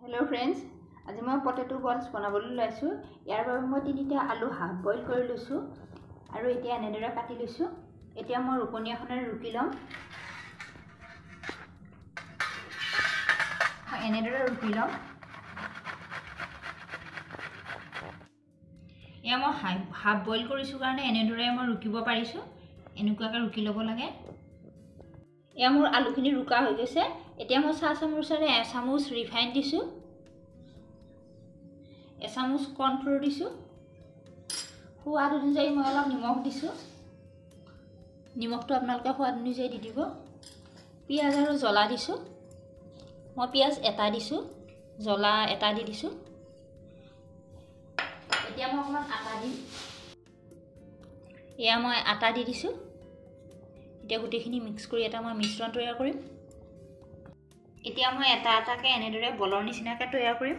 Hello' friends, আজি মই potato বলছ বনাবলৈ লৈছোঁ। ইয়াৰ বাবে মই তিনিটা আলু হাফ বইল কৰি লৈছোঁ আৰু এতিয়া এনেদৰে কাটি লৈছোঁ। এতিয়া মই ৰুকনি এখনেৰে ৰুকি ল'ম। এনেদৰে ৰুকি ল'ম। এয়া মই হাফ বইল কৰিছোঁ কাৰণে এনেদৰে মই ৰুকিব পাৰিছোঁ। এনেকুৱাকৈ ৰুকি ল'ব লাগে। এয়া মোৰ আলুখিনি ৰুকা হৈ গৈছে। এতিয়া মই চাহ চামুচেৰে এচামুচ ৰিফাইন দিছোঁ, এচামুচ কৰ্ণফ্ল'ৰ দিছোঁ, সোৱাদ অনুযায়ী মই অলপ নিমখ দিছোঁ। নিমখটো আপোনালোকে সোৱাদ অনুযায়ী দি দিব। পিঁয়াজ আৰু জ্বলা দিছোঁ। মই পিঁয়াজ এটা দিছোঁ, জ্বলা এটা দি দিছোঁ। এতিয়া মই অকণমান আটা দিম। এয়া মই আটা দি দিছোঁ। এতিয়া গোটেইখিনি মিক্স কৰি এটা মই মিশ্ৰণ তৈয়াৰ কৰিম। এতিয়া মই এটা এটাকৈ এনেদৰে বলৰ নিচিনাকৈ তৈয়াৰ কৰিম।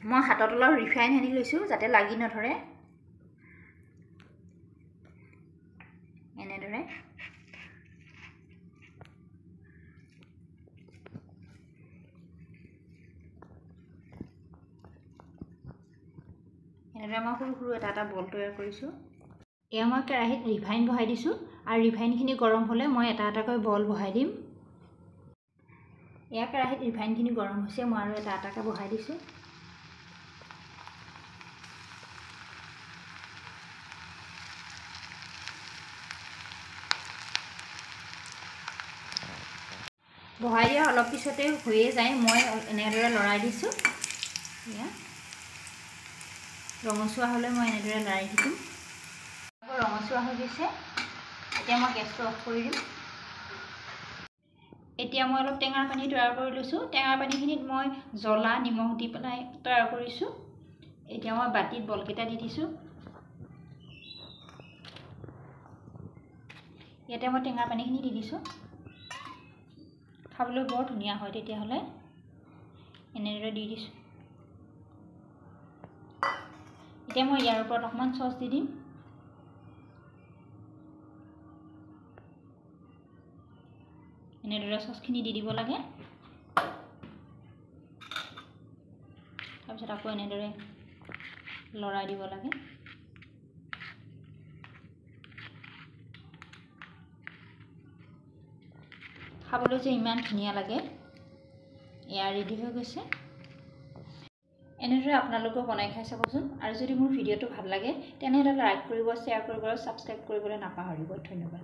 মই হাতত অলপ ৰিফাইন সানি লৈছোঁ যাতে লাগি নধৰে। এনেদৰে এনেদৰে মই সৰু সৰু এটা এটা বল তৈয়াৰ কৰিছোঁ। এয়া মই কেৰাহীত ৰিফাইন বহাই দিছোঁ আৰু ৰিফাইনখিনি গৰম হ'লে মই এটা এটাকৈ বল বহাই দিম। এয়া কেৰাহীত ৰিফাইনখিনি গৰম হৈছে, মই আৰু এটা এটাকৈ বহাই দিছোঁ। বহাই দিয়াৰ অলপ পিছতে হৈয়ে যায়। মই এনেদৰে লৰাই দিছোঁ। এয়া ৰঙচুৱা হ'লে মই এনেদৰে লৰাই দিম। আকৌ ৰঙচুৱা হৈ গৈছে। এতিয়া মই গেছটো অফ কৰি দিম। এতিয়া মই অলপ টেঙাৰ পানী তৈয়াৰ কৰি লৈছোঁ। টেঙাৰ পানীখিনিত মই জ্বলা নিমখ দি পেলাই তৈয়াৰ কৰিছোঁ। এতিয়া মই বাতিত বলকেইটা দি দিছোঁ। ইয়াতে মই টেঙাৰ পানীখিনি দি দিছোঁ। খাবলৈ বৰ ধুনীয়া হয় তেতিয়াহ'লে। এনেদৰে দি দিছোঁ। এতিয়া মই ইয়াৰ ওপৰত অকণমান চচ দি দিম। এনেদৰে চচখিনি দি দিব লাগে। তাৰপিছত আকৌ এনেদৰে লৰাই দিব লাগে। খাবলৈ যে ইমান ধুনীয়া লাগে। এয়া ৰেডি হৈ গৈছে। এনেদৰে আপোনালোকেও বনাই খাই চাবচোন। আৰু যদি মোৰ ভিডিঅ'টো ভাল লাগে তেনেহ'লে লাইক কৰিব, শ্বেয়াৰ কৰিব আৰু ছাবস্ক্ৰাইব কৰিবলৈ নাপাহৰিব। ধন্যবাদ।